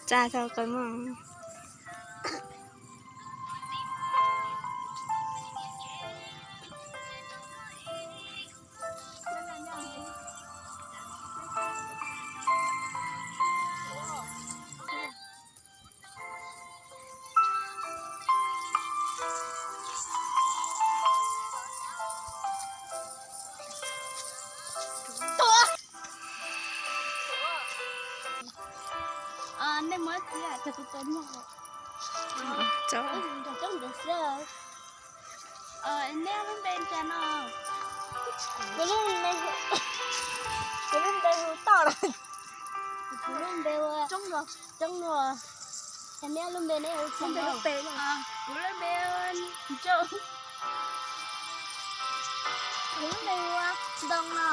Tsa tau qe mog. Nej muab kiag cov tus tus muag. Coob ntawd xwb. Nej lub npe li cas no? Kuv lub npe, kuv lub npe hu Toj lawm. Kuv lub npe hu Coob Luag. Coob Luag. Ces neb lub npe neb hu li cas? Kuv lub npe hu Ntoo no.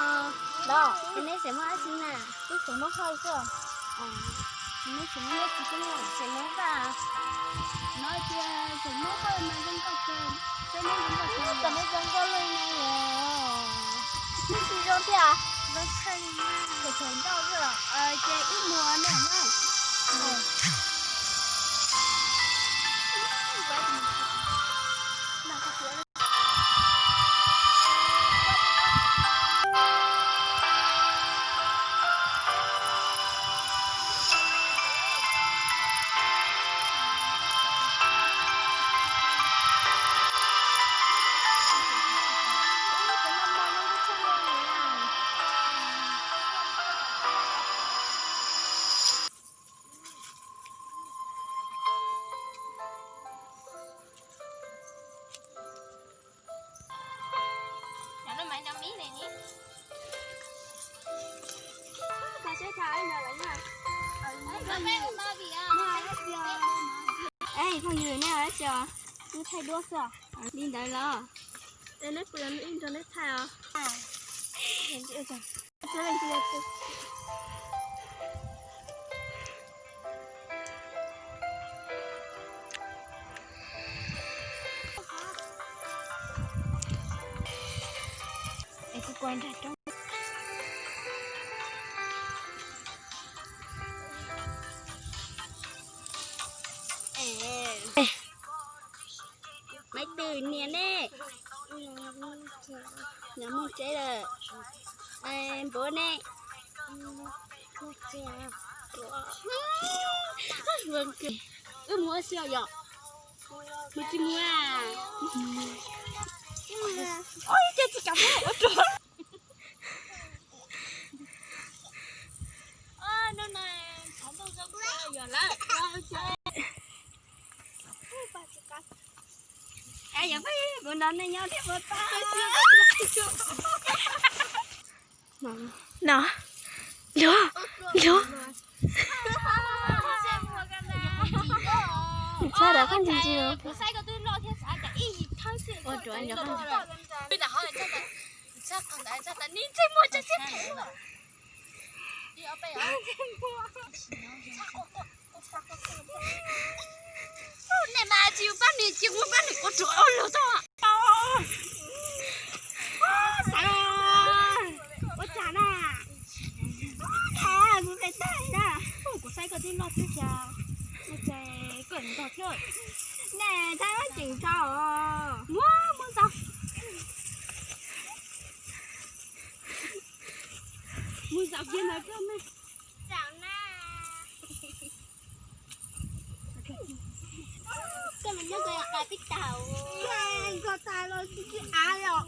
Los ces neb xeem Hmoob dab tsi na? Wb xeem Hmoob Hawj xwb. Neb xeem Hmoob dab tsi xwb na? Xeem Hmoob Vaj. No ces xeem Hmoob Hawj mas zoo nkauj kawg, peb Hmoob zoo nkauj kawg. Kom neb zoo nkauj leej no os. Neb tsis zoo thiab? Zoo tshaj li, thaum ntau xwb. Ces wb mus na. Ej, phooj ywg, nej ua dab tsi os? Neb thaij duab xwb os? Li ntawd los? Es neb puas yuav ib nrog neb thaij os? Maiv Twm niam ne, nyob mus tsev lawm. Npawg ne? Wb mus ua si yom? Mus tsis mus a? Ces tsis kam ua rau. Yog peb mus no nej nyob thiab puas tau? No, luag, luag. Txhob rov qab ntsis ntsis. Ua rau nyob. Nej mas tsis yog pab nws, tsis muaj pab nws ua rau luag tau. Xav ua cas na? Kuv saib koj twb loj xwb cas, koj ntog thiab. Nej thaij hauj lwm tso. Muab, muab ntxo. Mus zaum kiag ntawd koj me. Koj mas nyob koj qab pib tau. Nkoj tas los tsis tsis av yom.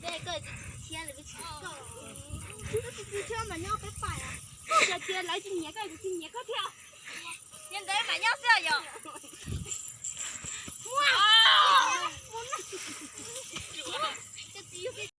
Koj thiab lawv tsis tsis thiab mas nyob peb pais. Koj yog tias lawv tsis nyiam koj, kuv tsis nyiam koj thiab. Yog ntawd mas nyob xwb yom.